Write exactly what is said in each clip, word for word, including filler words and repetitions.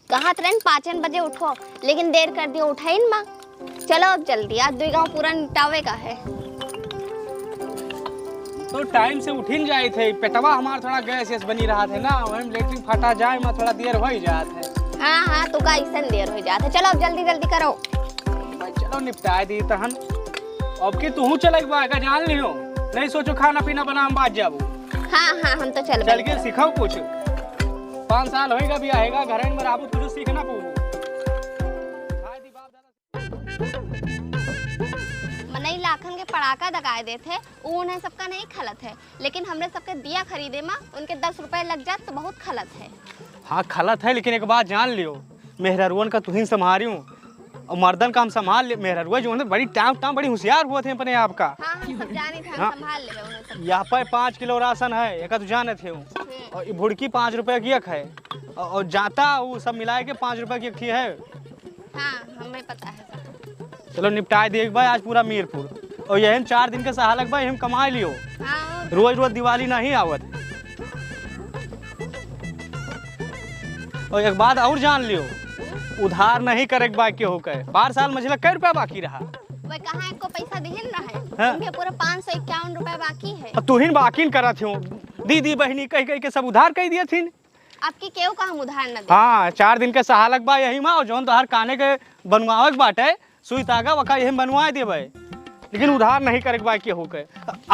कहत रहन पाँचन बजे उठो, लेकिन देर कर दियो, उठाइन मा। चलो अब जल्दी, आज दुई गाँव पूरा निपटावे का है। तो टाइम से उठिन जाइत है, पेटवा हमार थोड़ा गैस ऐस बनी रहत है ना, वही में लेटरिन फटा जाए मा थोड़ा देर होइ जात है। हाँ, हाँ, तो का ऐसन देर होइ जात है, चलो अब जल्दी जल्दी करो। भाई, चलो निपटाए दी तहन। अब की तुहू चले के बा, एका जान लियो, नहीं सोचो खाना पीना बना हम बाज जाबू। हाँ, हाँ, हम तो चल चल के सीखो कुछ। पाँच साल होइगा बियाह होइगा, घर में रहबू, तुझे सीख ना पबू। मनई लाखन के पड़ाका दगाए देत है, उ उन्हें सबका नहीं खलत है, लेकिन हमरे सबके दिया खरीदे मा उनके दस रुपए लग जात तो बहुत खलत है। हाँ, खलत है, लेकिन एक बात जान लियो, मेहररुअन का तुहिन संभारियो और मर्दन का हम संभाल ले। मेहररुआ जो है बड़ी टाम टाम, बड़ी होशियार होत है अपने आप का। हाँ, हम सब जाने थे, हम हाँ। संभाल लेबे उन्हें सब। यहाँ पे पाँच किलो राशन है, एका तू जानत है। हम्म। और ये भुड़की पाँच रुपया की एक है, और, और जाता वो सब मिलाए के पाँच रुपया की एक थी है। हाँ, हमें पता है सब। चलो निपटाए दिए एक बार आज पूरा मीरपुर। और यही चार दिन के सहालक बा, यही कमाए लियो। हाँ, और रोज रोज दिवाली नहीं आवत। और एक बात और जान लियो, उधार नहीं करे के बा केहू के। पार साल मझिला कै रुपया बाकी रहा? वह कहाँ एको पैसा दिहिन रहे? हाँ। उनके पूरा पाँच सौ इक्यावन रुपया बाकी है। अब तुहिन बाकिन करत हो, दीदी बहनी कह कह के सब उधार कह दिए थिन। आपकी केहू का हम उधार न दे। हाँ, चार दिन के सहालक बा यही मा, और जौन तोहार काने के बनवावे के बाटे, सुई तागा वका यही बनवाए देबे, लेकिन उधार नहीं करे के बा केहू के।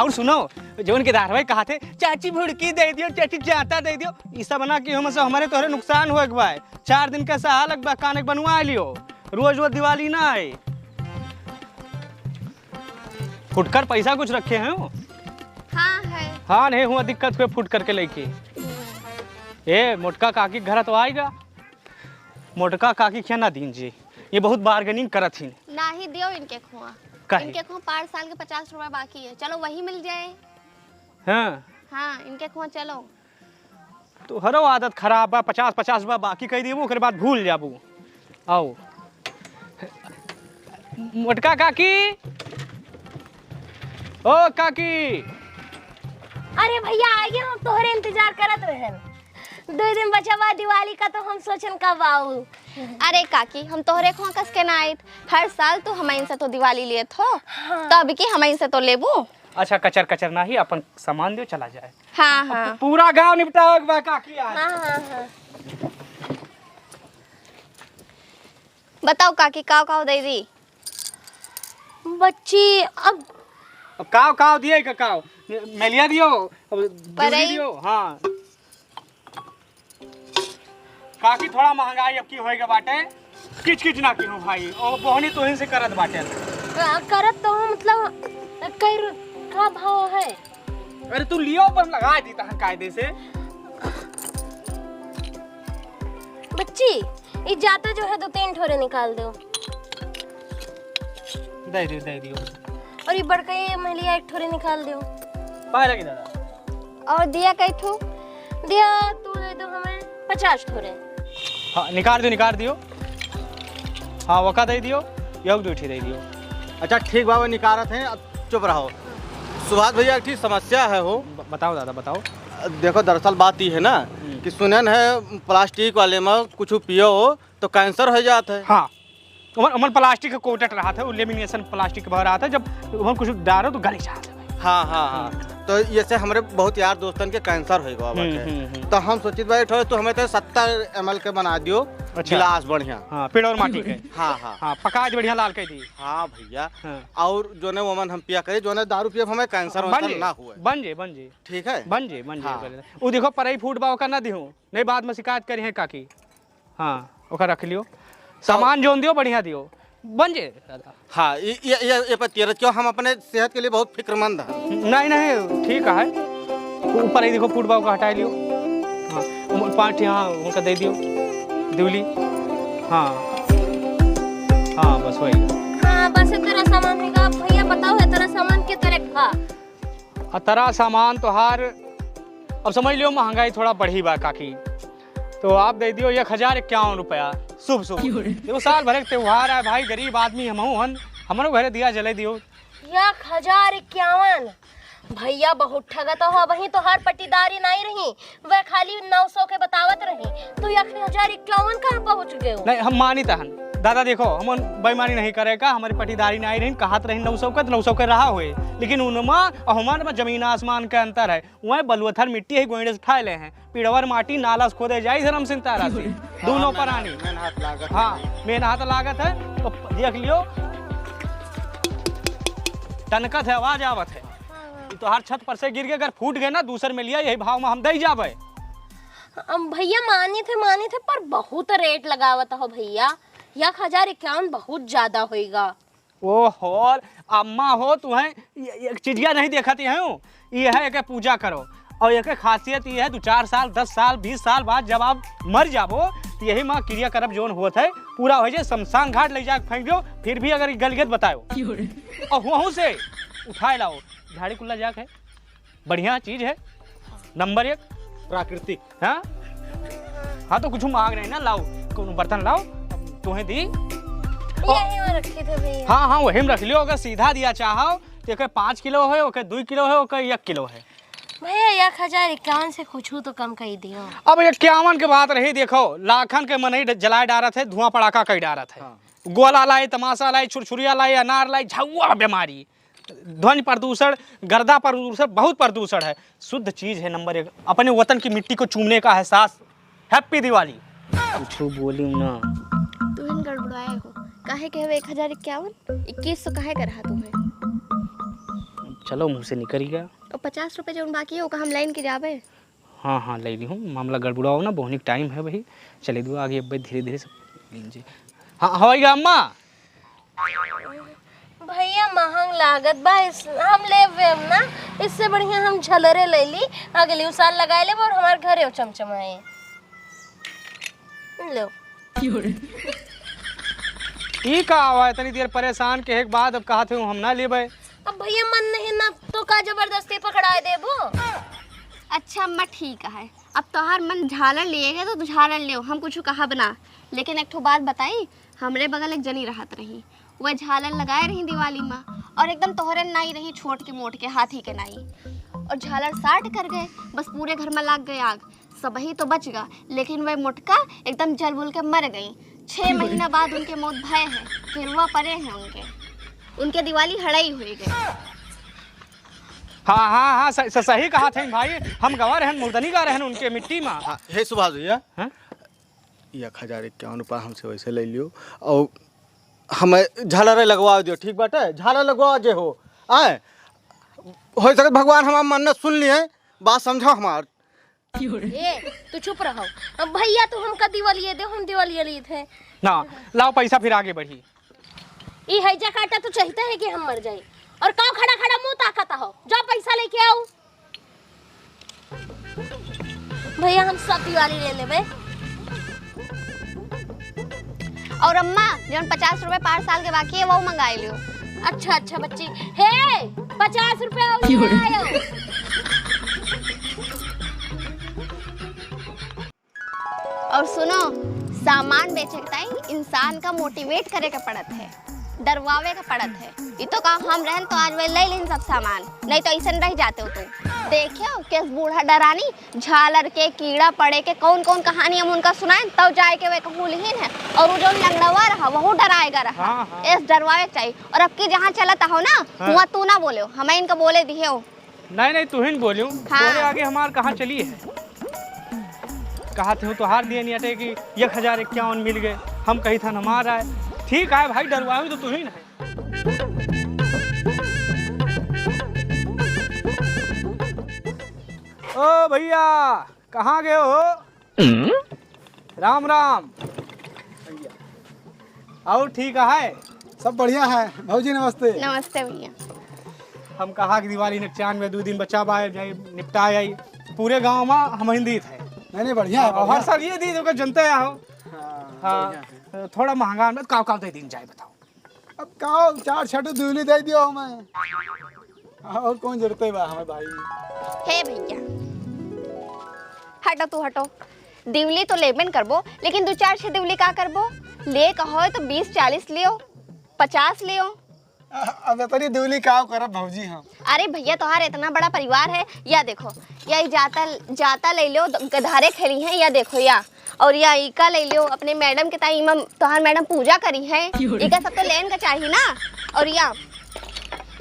और सुनो, जौन के धारवाई कहा थे, "चाची भुड़की दे दियो, चाची जाता दे दियो", ई सब ना कि हम से हमारे तोहरे नुकसान होए के बा। चार दिन के सहालक बा, काने के बनवाए लियो, रोज रोज दिवाली ना आए। फुटकर पैसा कुछ रखे हैं वो? हाँ है। हाँ, नहीं हुआ दिक्कत हुए फुटकर के लेके। हम्म। ए, मोटका काकी के घर तो आएगा। मोटका काकी क्या ना दीन जी, ये बहुत बार्गेनिंग करत हिन। नाही दियो इनके खुआ। काहे? इनके खुआ पाँच साल के पचास रुपया बाकी है, चलो वही मिल जाए। हाँ। हाँ, इनके खुआ चलो। तोहरो आदत खराब बा, पचास पचास रुपया बाकी कह देबू, ओकरे बाद भूल जाबू। आओ। मोटका काकी, ओ काकी। अरे भैया, आइए, हम तोहरे इंतजार करत रहन। दो दिन बचा बा दिवाली का, तो हम सोचन कब आऊ। अरे काकी, हम तोहरे खुआ कस के ना आइत। हर साल तू हमइन से तो दिवाली लेत हो, हाँ। तो अब की हमइन से तो लेबू। अच्छा, कचर कचर नाही, अपन सामान दियो, चला जाए। हाँ, हाँ। पूरा गांव निपटावे के बा काकी आज। हाँ, हाँ, हाँ। बताओ काकी, काव काव दे दी? बच्ची, अब अब काव काव दिए का काव? मेलिया दियो, अब परई। दियो, हाँ। काकी, थोड़ा महंगाई अब की होएगा बाटे, किच किच ना की हो भाई, ओ बोहनी तोहिन से करत बाटे। का करत तो हूँ, मतलब, कई रु-, का भाव है? अरे तू लियो, पर लगा दी तहन कायदे से। बच्ची, ई जाता जो है, दो तीन ठोरे निकाल दो। दे दियो, दे दियो। और ई बड़का ये महलिया एक ठोरे निकाल दो। पाए लगी दादा। और दिया कै ठो? दिया तू दे दो हमें पचास ठोरे। हाँ, निकाल दियो, निकाल दियो। हाँ, वका दे दियो, योग दो ठी दे दियो। अच्छा, ठीक बाबा, निकारत हैं, अब चुप रहो। सुभाष भैया, एक ठी समस्या है हो। ब-, बताओ दादा, बताओ। देखो, दरअसल बात ई है ना हम्म। कि सुनेन है प्लास्टिक वाले में कुछ पियो हो तो कैंसर हो जात है। हाँ, ओमन, ओमन प्लास्टिक के कोटेड रहत है, उ लेमिनेशन प्लास्टिक के भर रहत है, जब ओमन कुछ डारो तो गल जात है। हाँ, हाँ, हाँ। हम्म। तो ये से हमरे बहुत यार दोस्तन के कैंसर होइ गवा हम्म, बाटे। हम्म, हम्म। तो हम सोचित बा, एक ठो तू हमें तो सत्तर एम एल के बना दियो, अच्छा। गिलास बढ़िया। हाँ, पेड़ और माटी के। हाँ, हाँ। हाँ, पका दे बढ़िया लाल कर दी। हाँ भैया। हाँ। और जोने ओमन हम पिया करी, जोने दारू पियब हमें कैंसर बन वैंसर जे, ना हुए। बन जे, बन जे। ठीक है? बन जे, बन जे, हाँ। बन जे। उ देखो परई फूट बा, ओका ना दिहो, नहीं बाद में शिकायत करी है काकी। हाँ, ओका रख लियो। तो सामान जोन दियो, बढ़िया दियो। बन जे दादा। हाँ, ये, ये, ये, ये पर तेरह क्यों, हम अपने सेहत के लिए बहुत फिक्रमंद हैं। नहीं, नहीं, ठीक है। ऊपर ही देखो, फूट बा, ओका हटाई लियो। हाँ, वो पाँच ठे, हाँ, उनका दे दियो। दिवली। हाँ। हाँ, बस वही। हाँ, बस इतना सामान होगा। भैया, बताओ, इतना सामान के तरह का? अतरा सामान तोहार, अब समझ लियो, महंगाई थोड़ा बढ़ी बा काकी, तो आप दे दियो एक हजार इक्यावन रुपया। शुभ, शुभ। क्यों रे? देखो, साल भर के त्योहार है भाई, गरीब आदमी हमहू हन, हमरो घरे दिया जले दियो। एक हजार इक्यावन? भइया, बहुत ठगत हो। अबहीं तोहार पटीदारी नाई रही, वह खाली नौ सौ के बतावत रही, तू एक हजार इक्यावन कहाँ पहुँच गयो? नहीं, हम मानित हन दादा, देखो, हम बेईमानी नहीं करे का, हमरी पटीदारी नाई रही, कहत रही नौ सौ के, तो नौ सौ के रहा होए, लेकिन उनमा और हमार में जमीन आसमान के अंतर है। वह बलुअथर मिट्टी है, गोइड़े से उठाए ले हैं, पिड़वर माटी नाला से खोदे जाई धर्म सिंह तारा से, दोनों प्राणी। मेहनत लागत है। हाँ, मेहनत लागत है, तो देख लियो, टनकत है, आवाज आवत है। हाँ। ई तोहार छत पर से गिर के अगर फूट गए ना, दूसर में लिया, यही भाव में हम दे जाबे। हम भइया मानित है, मानित है, पर बहुत रेट लगावत हो भइया, एक हजार इक्यावन बहुत ज्यादा होइगा। ओहो, अम्मा हो, तुहें ये, ये चिड़िया नहीं देखती हूँ, ये है, एके पूजा करो। और एके खासियत ये है, दो चार साल, दस साल, बीस साल बाद जब आप मर जाबो, तो यही माँ क्रियाकर्म जोन होत है, पूरा हो जाए, शमशान घाट ले जाके फेंक दो, फिर भी अगर गलगत बताओ। और वहूँ से उठाए लाओ, झाड़ी कुल्ला जाके है, बढ़िया चीज है, नंबर एक। प्राकृतिक। हाँ, हाँ, तो कुछ मांग रहे ना, लाओ, कोनो बर्तन लाओ, तुम्हें दी। यही में रखे थे भइया। हाँ, हाँ, वही में रख लियो। अगर सीधा दिया चाहो, तो एके पाँच किलो है, ओके दो किलो है, ओके एक किलो है। भइया, एक हजार इक्यावन से कुछ तो कम कर दियो। अब इक्यावन के बात रही, देखो, लाखन के मनई ड-, जलाए डारत है, धुआं पड़ाका कई डारत है। हाँ। गोला लाई, तमाशा लाई, छुरछुरिया लाई, अनार लाई, झउआ बीमारी, ध्वनि प्रदूषण, गर्दा प्रदूषण, बहुत प्रदूषण है। शुद्ध चीज है नंबर एक, अपने वतन की मिट्टी को चूमने का एहसास। Happy दिवाली। कुछ बोली ना। तुहिन गड़बड़ाए हो, काहे के हवे एक हजार इक्यावन? इक्कीस सौ काहे के रहा तुम्हें? चलो, मुंह से निकल गया। और पचास रुपए जौन बाकी है, ओका हम लाइन के जाबे। हाँ, हाँ, ले ली हूँ, मामला गड़बड़ा हो ना, बोहनी के टाइम है भाई, चले दो आगे, अब धीरे धीरे सब लीजिए। हाँ, होइगा अम्मा। भइया, महंग लागत बा, इस, हम लेब वेब ना, इससे बढ़िया हम झलरे ले ली, अगली साल लगाए लेब और हमार घरे चमचमाए। लो। ई का आवा, इतनी देर परेशान के एक बाद अब कहत हूँ हम ना लेबे। अब भइया मन नहीं ना तो का जबरदस्ती पकड़ाए देबो? अच्छा अम्मा ठीक है, अब तोहार मन झालर लिए के तो तू झालर लियो, हम कुछ कहब ना। लेकिन एक ठो बात बताई, हमरे बगल एक जनी रहत रही, वह झालर लगाए रही दिवाली में और एकदम तोहरे नाई रही, छोट के मोट के, हाथी के नाई, और झालर साट कर गए, बस पूरे घर में लाग गए आग। सबही तो बच गा, लेकिन वह मोटका एकदम जल बुल के मर गई। छह महीना बाद उनके मौत भय है, केरुआ परे हैं उनके, उनके दिवाली हड़ई हुई गई। हाँ, हाँ, हाँ, स-, स-, सही कहा थे भाई, हम गवा रहन, मुर्दनी गा रहन उनके मिट्टी में। हाँ, हे सुभाष भइया, हाँ? एक हजार इक्यावन रुपया हमसे वैसे ले लियो और हमें झालर लगवा दियो, ठीक बाटे? झालर लगवा जे हो, आए, हो सकत भगवान हमार मन्नत सुन लिए, बात समझो हमार। ए, तू चुप रहो। अब भइया, तू हमका दिवालिये दे, हम दिवालिये लिए थे। ना, लाओ पैसा, फिर आगे बढ़ी। ई हैजा काटा तो चाहता है कि हम मर जाए। और का खड़ा खड़ा मुंह ताकत हो? जाओ पैसा लेके आओ। भइया, हम सब दिवाली ले लेबे। और अम्मा, जौन पचास रुपए पार साल के बाकी है, वो मंगाई लियो। अच्छा, अच्छा बच्ची। हे, पचास रुपए और ले आयो। और सुनो, सामान बेचे के टाइम इंसान का मोटिवेट करे के पड़त है, डरवावे के पड़त है। ई तो का हम रहन तो आज वही ले लेन सब सामान, नहीं तो ऐसन रह जाते हो तुम। देखियो, केस बूढ़ा डरानी, झालर के, कीड़ा पड़े के, कौन कौन कहानी हम उनका सुनाएं, तब जाए के वे कहूँ लिहिन है। और वो जो लंगड़वा रहा, वहू डराएगा रहा। हाँ, हाँ। एस डरवावे के चाहिए। और अब की जहाँ चलत हो ना, हाँ। वहाँ तू ना बोले हो, हमें इनका बोले दिहे हो। नहीं, नहीं, तुहिन बोलियो। हाँ। तोरे आगे हमार कहाँ चली है? कहा थे तो हार दिए नहीं अटे कि एक हजार इक्यावन मिल गए। हम कही था हमार आए। ठीक है भाई, डरवावी तो तुहिन है। ओ भइया, कहाँ गए हो? राम राम। और ठीक है? सब बढ़िया है। भौजी नमस्ते। नमस्ते भइया। हम कहा कि दिवाली नकचान में दो दिन बचा बा, जाए निपटा आई। पूरे गांव में हम ही दीत है। नहीं, नहीं, बढ़िया है, और बढ़िया। हर साल ये दीत होकर जनते आओ। हाँ, हाँ, बढ़िया है। थोड़ा महंगा में काव काव दे दिन जाए, बताओ। अब का, चार छठो दिवली दे दियो हमें। और कौन जरूरत है बा हमें भाई? हे भइया, हटो तू हटो। दिवली तो लेबे न करबो, लेकिन दो चार छह दिवली का करबो? ले कहो तो बीस चालीस लियो, पचास लियो। अब इतनी दिवाली का करब भौजी हम? अरे भैया, तोहार इतना बड़ा परिवार है, या देखो, या ई जाता, जाता ले लो, गधारे खेली हैं, या देखो, या, और या इका ले लो, अपने मैडम के ताई इमा तोहार मैडम पूजा करी है, इका सब तो लेन का चाही ना। और या,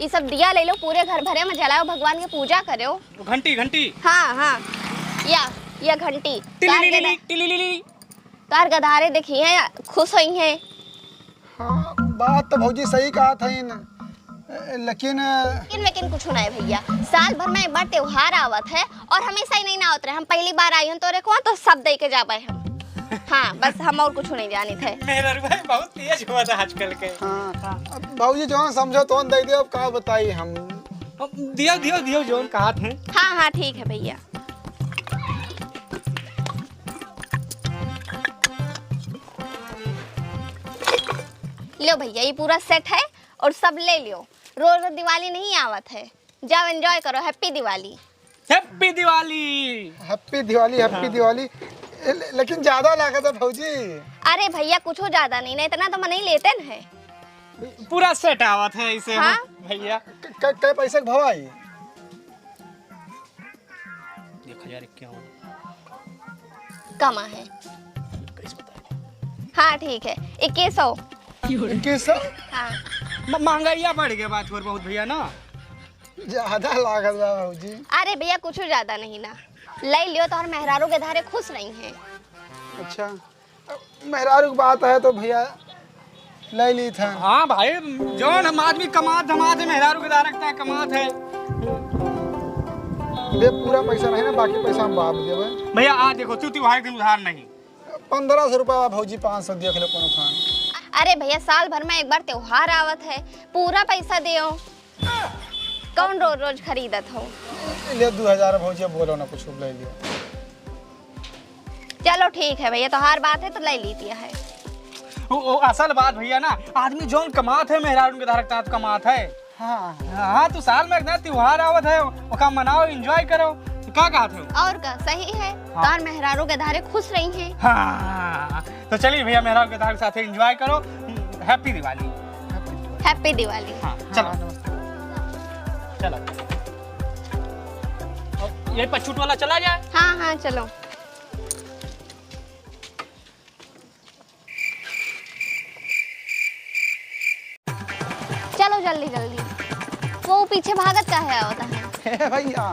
ई सब दिया ले लो, पूरे घर भरे में जलाओ, भगवान के पूजा करो। घंटी, घंटी। हाँ, हाँ, या, या घंटी। टिली टिली टिली। तार गधारे देखी हैं, खुश होई हैं। हाँ, बात तो भौजी सही कहा था इन, लेकिन लेकिन वेकिन कुछ नहीं भैया, साल भर में एक बार त्योहार आवत है और हमेशा ही नहीं ना आवत रहे। हम पहली बार आई हन तोरे को, तो सब दे के जाबे हम। हाँ, बस हम और कुछ नहीं जानित है। मेहररुआ बहुत तेज हुआ था आजकल के। हाँ, अब भौजी जौन समझो तौन दे दियो, अब का बताई हम। अब दियो, दियो, दियो, जौन कहत हैं। हाँ, हाँ, ठीक है भैया। लो भैया, ये पूरा सेट है और सब ले लियो। रोज रोज दिवाली नहीं आवत है, जाओ एंजॉय करो। हैप्पी दिवाली। हैप्पी दिवाली। हैप्पी दिवाली, हैप्पी हाँ। दिवाली। ए, ले-, लेकिन ज्यादा लागत है भौजी। अरे भैया, कुछ ज्यादा नहीं ना, इतना तो मनई लेते न है। पूरा सेट आवत है इसे हाँ? भैया। क-, क-, कै पैसे के भाव आई? एक हजार इक्यावन। कमा है। इक्कीस बताए। हाँ, ठीक है, इक्कीस सौ। इक्कीस सौ? हाँ। म-, महंगाइया बढ़ गया बात और बहुत भैया ना। ज्यादा लागत बा भौजी। अरे भैया, कुछ ज्यादा नहीं ना, ले लियो, तोहर मेहरारू के धारे खुश रही हैं। अच्छा, मेहरारू की बात है तो भैया ले ली था। हाँ भाई, जौन हम आदमी कमात धमात है, मेहरारू के धारे रखता है, कमात है। बे, पूरा पैसा नहीं ना, बाकी पैसा हम बाद में देबे। भैया, आ देखो, तू त्योहार के दिन उधार नहीं। पन्द्रह सौ रुपया भौजी, पाँच सौ देख लो कोनो खान। अरे भैया, साल भर में एक बार त्योहार आवत है, पूरा पैसा देओ। कौन रोज रोज खरीदत हो? ले दू हजार भौजी, अब बोलो ना, कुछ ले लियो। चलो ठीक है भैया, तोहार बात है तो ले लीजिए है। ओ, ओ, असल बात भैया ना, आदमी जौन कमात है, मेहरारू के धारे रखता है तो कमात है। हाँ। हाँ, तो साल में एक ना त्योहार आवत है, ओका मनाओ, एंजॉय करो। तो का कहत हो? और का, सही है। हाँ। तोहार मेहरारू के धारे खुश रही हैं। हाँ, तो चलिए भैया, मेहरारू के धारे के साथे एंजॉय करो। हैप्पी दिवाली। हैप्पी दिवाली। हाँ, चलो। हाँ, नमस्ते। चलो। और ये पचूट वाला चला जाए। हाँ, हाँ, चलो। चलो जल्दी जल्दी। वो पीछे भागत काहे आवत है? हे भैया।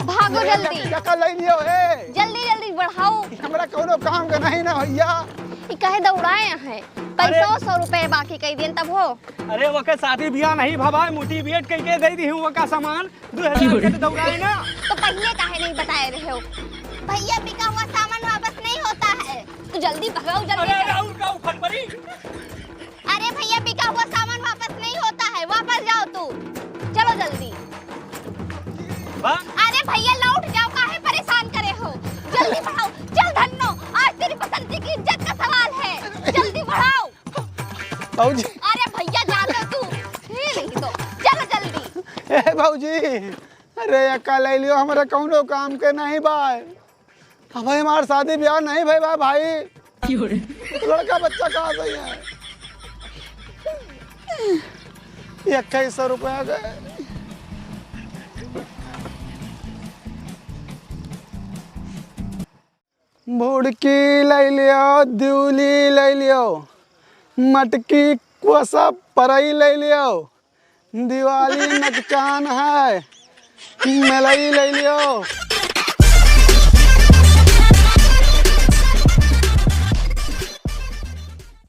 भागो जल्दी। चक्कर ले लियो, हे। जल्दी जल्दी बढ़ाओ। हमरा कोनो काम का नहीं ना भैया। ई काहे दौड़ाए हैं? अरे। पैसा सौ रुपए बाकी कई दिन तब हो। अरे ओके शादी ब्याह नहीं भवा, मोटिवेट कइके दे दी हूँ ओका सामान। दो हजार के तो दौड़ाए ना। तो पहले काहे नहीं बताए रहे हो? भैया, बिका हुआ सामान वापस नहीं होता है। तू जल्दी भगाओ, जल्दी अरे, जाओ। राहुल का उफन परी। अरे भैया, बिका हुआ सामान वापस नहीं होता है, वापस जाओ तू। चलो जल्दी। वाह। अरे भैया, लौट जाओ, काहे परेशान करे हो? जल्दी बढ़ाओ, चल धन्नो, आज तेरी पसंद की इज्जत का सवाल है, जल्दी बढ़ाओ। बाबूजी। अरे भैया, जा तो तू। ये नहीं तो। चलो जल्दी। ए बाबूजी, अरे अक्का ले लियो, हमरा कौनो काम के नहीं बा। अब हमार शादी ब्याह नहीं भई बा भाई। क्यों रे? लड़का बच्चा कहाँ से है? इक्कीस सौ रुपया गए। भुड़की लइ लियो, दिउली लइ लियो, मटकी कोसा परई लइ लियो, दिवाली नकचान है, मेलई लइ लियो।